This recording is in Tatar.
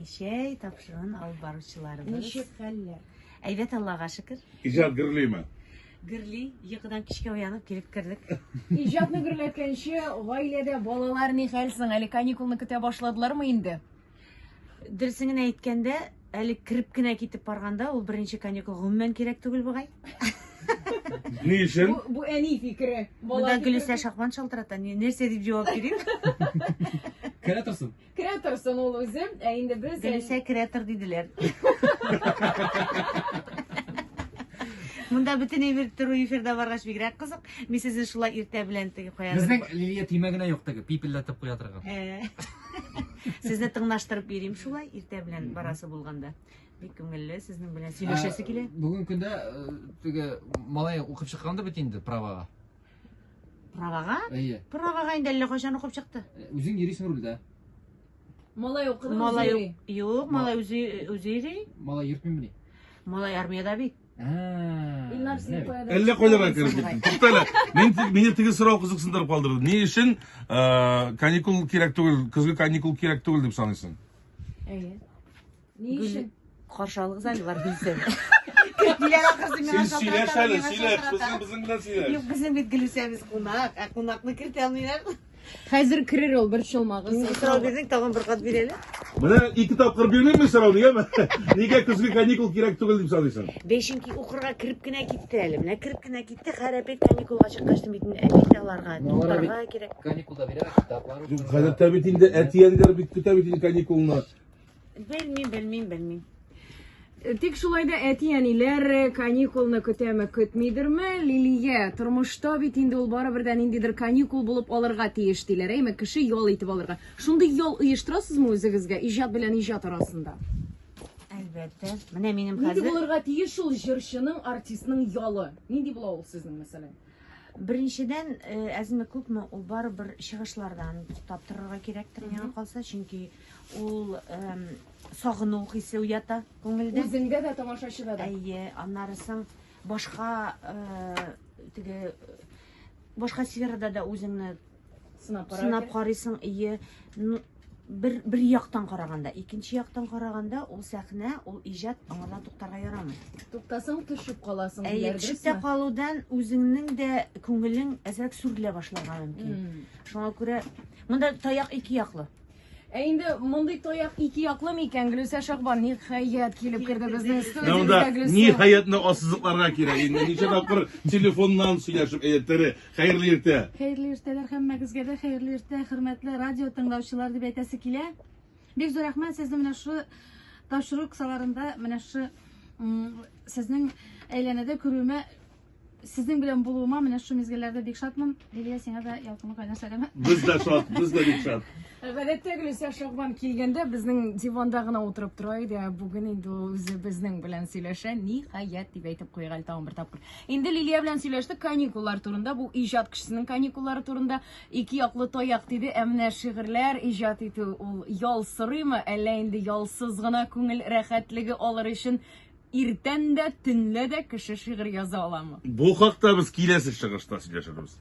Чәй тапшыруын алып баручыларыбыз. Ничек хәлләр? Әйбәт, Аллага шөкер. Иҗат гөрлиме? Гөрли, йокыдан кичкә уянып килеп кердек. Иҗатны гөрләткәнче, гаиләдә балалар ни хәл соң? Әле каникулны көтә башладылармы инде? Дөресен генә әйткәндә, әле кереп кенә китеп барганда, ул беренче каникул гомумән кирәк түгел бугай. Ни өчен? Бу, бу әни фикере. Бала Монда фикере. Гөлүсә Шахман шалтырата. Нәрсә дип җавап бирим? Керә торсын. Керә торсын ул үзе. Ә инде без Гөлүсә керә тор диделәр. Монда бөтен әйбер туры эфирда баргач бигрәк кызык. Мин сезне шулай иртә белән теге кая. Безнең Лилия төймә генә юк теге, пипелләтеп куя торган. Сезне тыңлаштырып йөрим шулай иртә белән барасы булганда. Бик күңелле сезнең белән сөйләшәсе килә. Бүгенге көндә теге малай укып чыккандыр бит инде правага. Правага? Әйе. Правага инде әллә кайчан укып чыкты. Үзең йөрисең рульдә. Малай укыды, Малай үзе йөри. юк, малай үзе үзе йөри. Малай йөртмимени? Малай армиядә бит. Илнар, син кая Әллә кайларга кереп киттең. Тукта әле. Мин мине теге сорау кызыксындырып калдырды. Ни өчен каникул кирәк түгел, көзге каникул кирәк түгел дип саныйсың? Әйе. Ни өчен? Каршы алыгыз әле бар Гөлүсәне. Кертмиләр ахрысы миңа Син сөйләш шалтырата, әле, миңа сөйләш. шалтырата. Безнең безнең белән сөйләш. Юк, безнең бит Гөлүсәбез кунак, ә кунакны кертә алмыйлар. Хәзер керер ул, борчылмагыз. Нинди сорау бирдең, тагын бер кат бир әле. Менә ике тапкыр бирмим мин сорауны, яме? Нигә көзге каникул кирәк түгел дип саныйсың? Бәй, чөнки укырга кереп кенә китте әле. Менә кереп кенә китте, хәер опять каникулга чыккач бит инде опять аларга туктарга кирәк. Каникулда бирә, китаплар Юк, гадәттә бит инде әти-әниләр бит көтә бит инде каникулны. Белмим, белмим, белмим. Тик шулай да әти-әниләр каникулны көтәме, көтмидерме? Лилия, тормышта бит инде ул барыбер дә ниндидер каникул булып алырга тиеш диләр, әйме? Кеше ял итеп алырга. Шундый ял оештырасызмы үзегезгә иҗат белән иҗат арасында? Әлбәттә. Менә минем Нинди хәзер булырга тиеш ул җырчының, артистның ялы? Нинди була ул сезнең, мәсәлән? Беренчедән, әзме күпме ул барыбер чыгышлардан туктап торырга кирәктер миңа калса, чөнки ул сагыну хисе уята күңелдә. Үзеңдә дә, тамашачыда да. Әйе, аннары соң башка теге башка сферада да үзеңне сынап сынап карыйсың, әйе. Ну, бер бер яктан караганда, икенче яктан караганда, ул сәхнә, ул иҗат, аңардан туктарга ярамый. Туктасаң төшеп каласың, Әйе, диләр, төшеп тә дөресме? калудан үзеңнең дә күңелең әзрәк сүрелә башларга мөмкин. Шуңа күрә монда таяк ике яклы. Ә инде мондый таяк ике яклы микән, Гөлүсә Шахбан, ниһаять килеп керде безнең Менә монда студиябезгә Гөлүсә. ниһаятьне ассызыкларга кирәк. Инде ничә тапкыр телефоннан сөйләшеп, әйе, тере. Хәерле иртә. Хәерле иртәләр һәммәгезгә дә, хәерле иртә, хөрмәтле радио тыңлаучылар дип әйтәсе килә. Бик зур рәхмәт сезне менә шушы тапшыру кысаларында менә шушы сезнең әйләнәдә күрүемә Сезнең белән булуыма менә шушы мизгелләрдә бик шатмын. Лилия, сиңа да ялкынлы кайнар сәлам. Без дә шат, без дә бик шат. Гадәттә Гөлүсә Шахбан килгәндә безнең диванда гына утырып тора иде, ә бүген инде ул үзе безнең белән сөйләшә. Ниһаять, дип әйтеп куйыйк әле тагын бер тапкыр. Инде Лилия белән сөйләштек каникуллар турында, бу иҗат кешесенең каникуллары турында. Ике яклы таяк диде, ә менә шигырьләр иҗат итү ул ял сорыймы, әллә инде ялсыз гына күңел рәхәтлеге алыр өчен Иртән дә, төнлә дә кеше шигырь яза аламы? Бу хакта без киләсе чыгышта сөйләшербез.